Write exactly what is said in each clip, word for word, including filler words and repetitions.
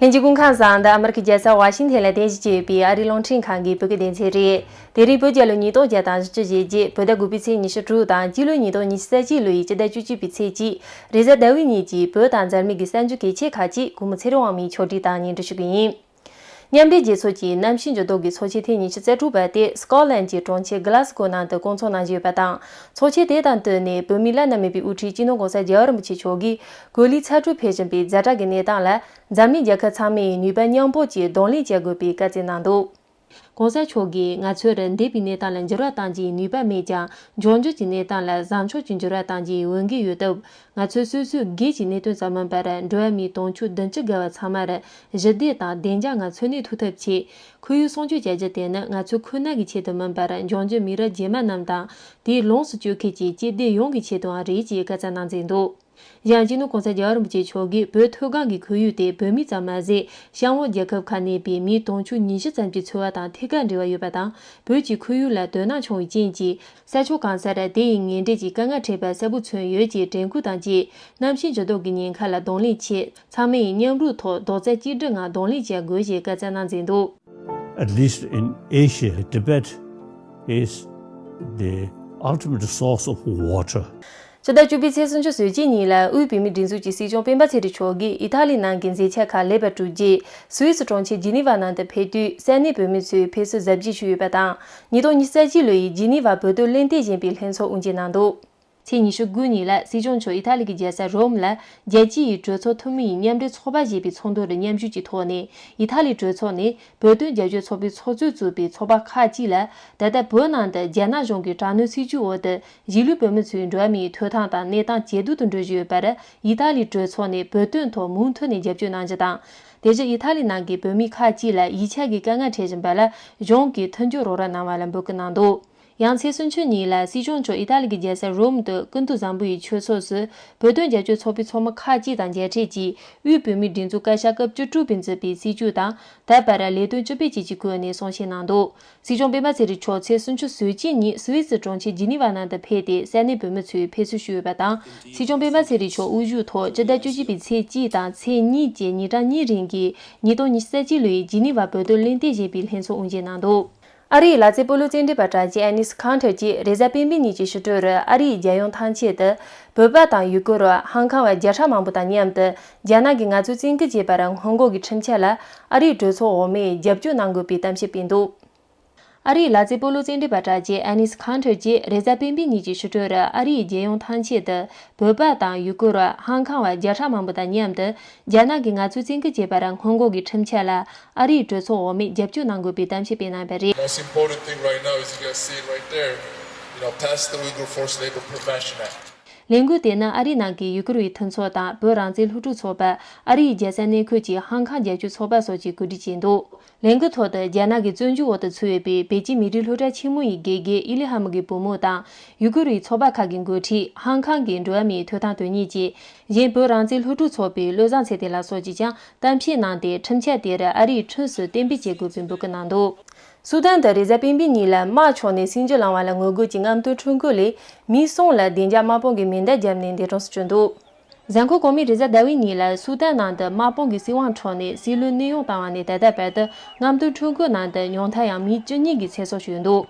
ལྷན་རྒྱས་སྐུ་ཁམས་བཟང་། འདི་ཨ་མི་རི་ཀའི་རྒྱལ་ས་ཝ་ཤིང་ཐན་ལ་རྟེན་གཞི་བྱས་ཡོད་པའི་ཨ་རིའི་རླུང་འཕྲིན་ཁང་གི་བོད་སྐད་སྡེ་ཚན་རེད། དེ་རིང་བོད་རྒྱལ་ལོ་ཉིས་སྟོང་བརྒྱ་དང་བཞི་བཅུ་ཞེ་བརྒྱད། བོད་ཟླ་དགུ་པའི་ཚེས་ཉི་ཤུ་དྲུག་དང་། སྤྱི་ལོ་ཉིས་སྟོང་ཉི་ཤུ་རྩ་གཅིག་ལོའི་སྤྱི་ཟླ་བཅུ་གཅིག་པའི་ཚེས་གཅིག་རེས་གཟའ་ཟླ་བའི་ཉིན་གྱི་བོད་དང་འཛམ་གླིང་གི་གསར་འགྱུར་གལ་ཆེ་ཁག་ཅིག་གུང་མོ་ཚེ་རིང་དབང་མོས་ཕྱོགས་སྒྲིག་དང་སྙན་སྒྲོན་ཞུ་གི་ཡིན། མཉམ་འབྲེལ་རྒྱལ་ཚོགས་ཀྱི་གནམ་གཤིས་འགྱུར་ལྡོག་གི་ཚོགས་ཆེན་ཐེངས་ཉི་ཤུ་རྩ་དྲུག་པ་དེ་སི་ཀོ་ལན་གྱི་གྲོང་ཁྱེར་གྷི་ལ་སི་གོ་ནང་དུ་སྐོང་ཚོགས་གནང་བཞིན་ཡོད་པ་དང་། ཚོགས་ཆེན་དེ་དང་བསྟུན་ནས་བོད་མིའི་བླ་ན་མེད་པའི་དབུ་ཁྲིད་སྤྱི་ནོར་༸གོང་ས་༸རྒྱལ་བ་རིན་པོ་ཆེ་མཆོག་གིས་གོ་ལའི་ཚ་དྲོད་འཕེལ་བཞིན་པའི་ཛ་དྲག་གི་གནས་སྟངས་ལ། འཛམ་གླིང་རྒྱལ་ཁབ་ཚང་མས་ནུས་པ་མཉམ་སྤུངས་ཀྱིས་གདོང་ལེན་བྱ་དགོས་པའི་བཀའ་སྩལ་གནང་འདུག ༸གོང་ས་མཆོག་གིས་ང་ཚོར་འདས་པའི་གནས་སྟངས་ལ་འགྱུར་བ་གཏང་རྒྱུའི་ནུས་པ་མེད་ཀྱང་། འབྱུང་འགྱུར་གྱི་གནས་སྟངས་ལ་བཟང་ཕྱོགས་ཀྱི་འགྱུར་བ་གཏང་རྒྱུའི་འོས་འགན་ཡོད་སྟབས། ང་ཚོས་སོ་སོའི་སྒེར་གྱི་གནད་དོན་ཙམ་མིན་པར། འགྲོ་བ་མིའི་དོན་ཕྱོགས་བདུན་ཅུ་བརྒལ་བ་ཚང་མར་ཞི་བདེ་དང་བདེ་འཇགས་ངང་འཚོ་གནས་ཐུབ་ཐབས་ཆེད། ཁོར་ཡུག་སྲུང་སྐྱོབ་བྱ་རྒྱུ་དེ་ནི་ང་ཚོ་ཁོ་ན་གི་ཆེད་དུ་མིན་པར། འབྱུང་འགྱུར་མི་རབས་རྗེས་མ་རྣམས་དང་། དེ་ལོངས་སུ་སྤྱོད་མཁན་གྱི་སྤྱི་བདེ་ཡོངས་ཀྱི་ཆེད་དུའང་རེད་ཅེས་བཀའ་སྩལ་གནང་མཛད་འདུག་གཞན། སྤྱི་ནོར་༸གོང་ས་༸རྒྱལ་བ་རིན་པོ་ཆེ་མཆོག་གིས་བོད་མཐོ་སྒང་གི་ཁོར་ཡུག་དེ་བོད་མི་ཙམ་མ་ཟད། གཤམ་འོག་རྒྱལ་ཁབ་ཁག་གནས་པའི་མིའི་དོན་ཕྱོགས་ཉི་ཤུ་ཙམ་གྱི་འཚོ་བ་དང་ཐད་ཀར་འབྲེལ་བ་ཡོད་པ་དང་། བོད་ཀྱི་ཁོར་ཡུག་ལ་དོ་སྣང་བྱུང་བའི་རྐྱེན་གྱིས། ས་ཕྱོགས་གང་སར་དེ་ཡི་ངན་འབྲས་ཀྱི་དཀའ་ངལ་འཕྲད་པ་གསལ་པོ་མཚོན་ཡོད་ཅེས་དྲན་སྐུལ་དང་བཅས། གནམ་གཤིས་འགྱུར་ལྡོག་གི་ཉེན་ཁ་ལ་གདོང་ལེན་ཆེད། ཚང་མས་མཉམ་རུབ་ཐོག་རྡོག་རྩ་གཅིག་སྒྲིལ་ངང་གདོང་ལེན་བྱ་དགོས་ཞེས་བཀའ་སྩལ་གནང་མཛད་འདུག At least in Asia, Tibet is the ultimate source of water. ཕྱི་ཟླ་བཅུ་པའི་ཚེས་སུམ་ཅུ་སོ་གཅིག་ཉིན་ལ་དབུས་བོད་མིའི་སྒྲིག་འཛུགས་ཀྱི་སྲིད་སྐྱོང་སྤེན་པ་ཚེ་རིང་མཆོག་གིས་ཨི་ཐ་ལི་ནང་གི་མཛེས་ཆ་ཁག་ལེགས་པར་གྲུབ་རྗེས། སུད་སི་གྲོང་ཁྱེར་ཇི་ནི་ཝ་ནང་དུ་ཕེབས་དུས། ས་གནས་བོད་མི་ཚོས་ཕེབས་བསུ་གཟབ་རྒྱས་ཞུས་ཡོད་པ་དང་། ཉིས་སྟོང་ཉི་ཤུ་རྩ་གཅིག་ལོའི་ཇི་ནི་ཝ་བོད་དོན་གླེང་སྟེགས་ཞེས་པའི་ལྷན་ཚོགས་དབུ་འབྱེད་གནང་འདུག་ཚེས་ཉི་ཤུ་དགུ་ཉིན་ལ་སྲིད་སྐྱོང་མཆོག་ཨི་ཐ་ལི་གི་རྒྱལ་ས་རོམ་ལ། རྒྱལ་སྤྱི་ཡི་གྲོས་ཚོགས་འཐུས་མི་ཡི་མཉམ་འབྲེལ་ཚོགས་པ་ཞེས་པའི་ཚོགས་འདུ་རུ་མཉམ་ཞུགས་ཀྱི་ཐོག་ནས། ཨི་ཐ་ལིའི་གྲོས་ཚོགས་ནས་བོད་དོན་རྒྱབ་སྐྱོར་ཚོགས་པའི་ཚོགས་གཙོས་གཙོས་པའི་ཚོགས་པ་ཁག་ཅིག་ལ། ད་ལྟ་བོད་ནང་དུ་རྒྱ་ནག་གཞུང་གི་དྲག་གནོན་སྲིད་བྱུས་འོག་ཏུ། གཞིས་ལུས་བོད་མི་ཚོའི་འགྲོ་བ་མིའི་ཐོབ་ཐང་དང་གནས་སྟངས་ཇེ་སྡུག་ཏུ་འགྲོ་བཞིན་ཡོད་པར། ཨི་ཐ་ལིའི་གྲོས་ཚོགས་ནས་བོད་དོན་ཐོག་མུ་མཐུད་ནས་རྒྱབ་སྐྱོར་གནང་རྒྱུ་དང་། དེ་བཞིན་ཨི་ཐ་ལི་ནང་གི་བོད་མི་ཁག་ཅིག་ལ་ཡིག་ཆ་གི་དཀའ་ངལ་འཕྲད་བཞིན་པ་ལ། གཞུང་གིས་མཐུན་འགྱུར་རོགས་རམ་གནང་བ་ལ་འབོད་སྐུལ་གནང་འདུག་ཡང་ཚེས་སུམ་ཅུ་ཉིན་ལ་སྲིད་སྐྱོང་མཆོག་ཨི་ཐ་ལི་གི་རྒྱལ་ས་རོམ་དུ་ཀུན་ཏུ་བཟང་པོ་ཡི་ཆོས་ཚོགས་སུ་བོད་དོན་རྒྱབ་སྐྱོར་ཚོགས་པའི་ཚོགས་མི་ཁག་ཅིག་དང་མཇལ་འཕྲད་ཀྱིས། དབུས་བོད་མིའི་སྒྲིག་འཛུགས་བཀའ་ཤག་སྐབས་བཅུ་དྲུག་པས་མཛད་པའི་སྲིད་བྱུས་དང་། ད་བར་ལས་དོན་བཅུ་པའི་ཅིག་གི་སྐོར་ནས་གསུང་བཤད་གནང་འདུག་སྲིད་སྐྱོང་སྤེན་པ་ཚེ་རིང་མཆོག་ཚེས་སུམ་ཅུ་སོ་གཅིག་ཉིན་སུད་སི་གྲོང་ཁྱེར་ཇི་ནི་ཝ་ནང་དུ་ཕེབས་ཏེ། ས་གནས་བོད་མི་ཚོས་ཕེབས་བསུ་ཞུས་ཡོད་པ་དང་། སྲིད་སྐྱོང་སྤེན་པ་ཚེ་རིང་མཆོག་དབུ་བཞུགས་ཐོག་སྤྱི་ཟླ་བཅུ་གཅིག་པའི་ཚེས་གཅིག་དང་ཚེས་གཉིས་བཅས་ཉིན་གྲངས་གཉིས་རིང་གི་ཉིས་སྟོང་ཉི་ཤུ་རྩ་གཅིག་ལོའི་ཇི་ནི་ཝ་བོད་དོན་གླེང་སྟེགས་ཞེས་པའི་ལྷན་ཚོགས་དབུ་འབྱེད་གནང་འདུག་ཨ་རིའི་ལ་རྩེ་སྤོ་ལོ་རྩེད་འགྲན་པ་གྲགས་ཅན་ཨ་ནིས་ཁང་ཁྲེར་གྱིས་རེས་གཟའ་སྤེན་པའི་ཉིན་གྱི་ཕྱི་དྲོ་རུ་ཨ་རིའི་རྒྱལ་ཡོངས་ཐང་ཆེན་དུ་བོད་པ་དང་ཡུ་གུར་བ་ཧང་ཁང་བ་བརྒྱ་ཕྲག་མང་པོ་དང་མཉམ་དུ་རྒྱ་ནག་གི་ངལ་རྩོལ་བཙན་སྐུལ་བྱས་པར་སྔོན་འགོག་གི་ཁྲིམས་འཆར་ལ་ཨ་རིའི་གྲོས་ཚོགས་འོག་མས་རྒྱབ་སྐྱོར་གནང་དགོས་པའི་གཏམ་བཤད་སྤེལ་འདུག་ཨ་རིའི་ལ་རྩེ་སྤོ་ལོ་རྩེད་འགྲན་པ་གྲགས་ཅན་ཨ་ནིས་ཁང་ཁྲེར་གྱིས་རེས་གཟའ་སྤེན་པའི་ཉིན་གྱི་ཕྱི་དྲོ་རུ་ཨ་རིའི་རྒྱལ་ཡོངས་ཐང་ཆེན་དུ་བོད་པ་དང་ཡུ་གུར་བ་ཧང་ཁང་བ་བརྒྱ་ཕྲག་མང་པོ་དང་མཉམ་དུ་རྒྱ་ནག་གི་ངལ་རྩོལ་བཙན་སྐུལ་བྱས་པར་སྔོན་འགོག་གི་ཁྲིམས་འཆར་ལ་ཨ་རིའི་གྲོས་ཚོགས་འོག་མས་རྒྱབ་སྐྱོར་གནང་དགོས་པའི་གཏམ་བཤད་སྤེལ་གནང་བ་རེད། Most important thing right now is you guys see it right there. You know, pass the Uyghur Forced Labor Prevention Act. ལས་འགུལ་དེ་ནི་ཨ་རིའི་ནང་གི་ཡུ་གུར་བའི་མཐུན་ཚོགས་དང་བོད་རང་བཙན་སློབ་ཕྲུག་ཚོགས་པ། ཨ་རིའི་རྒྱལ་ས་གནས་འཁོད་ཀྱི་ཧང་ཁང་རྒྱབ་སྐྱོར་ཚོགས་པ་སོགས་ཀྱིས་གོ་སྒྲིག་བྱས་འདུག་ལས་འགུལ་ཐོག་ཏུ་རྒྱ་ནག་གི་བཙོན་འཇུག་འོག་ཏུ་ཚུད་ཡོད་པའི་པེ་ཅིན་མི་རིགས་སློབ་གྲྭ་ཆེན་མོ་ཡི་དགེ་རྒན་ཨི་ལི་ཧམ་གྱི་བུ་མོ་དང་། ཡུ་གུར་བའི་ཚོགས་པ་ཁག་གི་འགོ་ཁྲིད། ཧང་ཁང་གི་འགྲོ་བ་མིའི་ཐོབ་ཐང་དོན་གཉེར་བཅས། གཞན་བོད་རང་བཙན་སློབ་ཕྲུག་ཚོགས་པའི་བློ་བཟང་ཚེ་བརྟན་ལགས་སོགས་ཀྱིས་ཀྱང་གཏམ་བཤད་གནང་སྟེ། ཁྲིམས་འཆར་དེར་ཨ་རིའི་ཁྲིམས་སུ་གཏན་འབེབས་བྱེད་དགོས་པའི་འབོད་སྐུལ་གནང་འདུག་སུ་དན་དུ་རེས་གཟའ་སྤེན་པའི་ཉིན་ལ་དམག་ཕྱོགས་ནས་སྲིན་འབུ་བསླངས་པ་ལ་ངོ་རྒོལ་གྱི་རྔམ་སྟོན་ཁྲོམ་སྐོར་ལས། མི་གསུམ་ལ་བདེ་འཇགས་དམག་དཔུང་གིས་མེ་མདའ་བརྒྱབ་ནས་འདས་གྲོངས་སུ་གྱུར་འདུག་གཟའ་འཁོར་གོང་མའི་རེས་གཟའ་ཟླ་བའི་ཉིན་ལ་སུ་དན་ནང་དུ་དམག་དཔུང་གི་སྲིད་དབང་འཕྲོག་ནས་སྲིད་བློན་གནས་དབྱུང་བཏང་བ་ནས་ད་ལྟ་བར་དུ་རྔམ་སྟོན་ཁྲོམ་སྐོར་ནང་དུ་ཉུང་མཐར་ཡང་མི་བཅུ་གཉིས་ཀྱི་ཚེ་སྲོག་ཤོར་འདུག་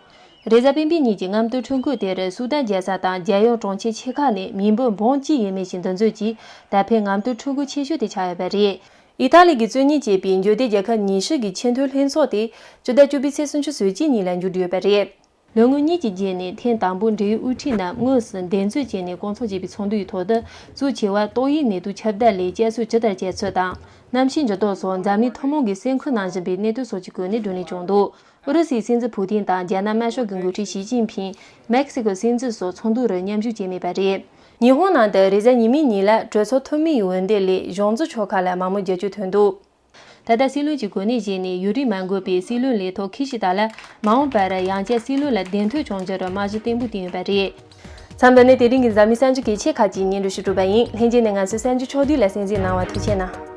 རེས་གཟའ་སྤེན་པའི་ཉིན་གྱི་རྔམ་སྟོན་ཁྲོམ་སྐོར་དེར་སུ་དན་རྒྱལ་ས་དང་རྒྱལ་ཡོངས་གྲོང་ཁྱེར་ཆེ་ཁག་ནས་མི་འབོར་འབུམ་གཅིག་ཡས་མས་ཤིག་འདུ་འཛོམས་ཀྱིས་ད་ཕན་རྔམ་སྟོན་ཁྲོམ་སྐོར་ཆེ་ཤོས་དེ་ཆགས་ཡོད་པ་རེད། ཨི་ཐ་ལི་གིས་རྩོད་གཉེར་བྱེད་པའི་འབྱོར་ལྡན་རྒྱལ་ཁབ་ཉི་ཤུ་གི་ཆེས་མཐོའི་ལྷན་ཚོགས་དེ་སྤྱི་ཟླ་བཅུ་པའི་ཚེས་སུམ་ཅུ་སོ་གཅིག་ཉིན་ལ་མཇུག་བསྒྲིལ་ཡོད་པ་རེད། ལོ་ངོ་གཉིས་ཀྱི་རྗེས་ནས་ཐེངས་དང་པོ་འབྲེལ་ཡོད་དབུ་ཁྲིད་རྣམས་དངོས་སུ་འདས་མཛད་བྱས་ནས་སྐོང་ཚོགས་བྱས་པའི་ཚོགས་འདུ་ཡི་ཐོག་ཏུ། གཙོ་ཆེ་བ་ཏོག་དབྱིབས་ནད་དུག་ཁྱབ་གདལ་ལས་བསྐྱར་གསོ་ཇི་ལྟར་བྱས་ཚུལ་དང་། གནམ་གཤིས་འགྱུར་ལྡོག་སོགས་འཛམ་གླིང་ཐུན་མོང་གིས་སེམས་ཁུར་གནང་བཞིན་པའི་གནད་དོན་སོགས་ཀྱི་སྐོར་ནས་བགྲོ་གླེང་བྱུང་འདུག་ཨུ་རུ་སུའི་སྲིད་འཛིན་ཕུ་ཏིན་དང་རྒྱ་ནག་དམར་ཤོག་གི་འགོ་ཁྲིད་ཞི་ཅིན་ཕིང་། མེག་སི་ཀོའི་སྲིད་འཛིན་སོགས་ཚོགས་འདུ་རུ་མཉམ་ཞུགས་བྱས་མེད་པ་རེད། ཉི་ཧོང་ནང་དུ་རེས་གཟའ་ཉི་མའི་ཉིན་ལ་གྲོས་ཚོགས་འཐུས་མི་ཡི་འོས་འདེམས་ལས་གཞུང་འཛིན་ཕྱོགས་ཁག་ལ་མང་མོས་རྒྱབ་སྐྱོར་ཐོན་འདུག་ད་ལྟ་སྲིད་བློན་གྱི་གོ་གནས་བཞེས་ནས་ཡུན་རིང་མ་འགོར་བའི་སྲིད་བློན་ལས་ཐོག་ཁི་ཤི་ཏ་ལ་མ་འོངས་པར་ཡང་བསྐྱར་སྲིད་བློན་ལ་གདན་ཐོན་བྱུང་རྒྱུར་རྨང་གཞི་བརྟན་པོ་བཏིང་ཡོད་པ་རེད། མཚམས་འདི་ནས་དེ་རིང་གི་འཛམ་གླིང་གསར་འགྱུར་གལ་ཆེ་ཁག་ཅིག་སྙན་སྒྲོན་ཞུ་གྲུབ་པ་ཡིན། ལྷན་རྒྱས་ནས་ང་ཚོའི་གསར་འགྱུར་ཕྱོགས་བསྡུས་ལ་གསན་གཟིགས་གནང་བར་ཐུགས་རྗེ་གནང་།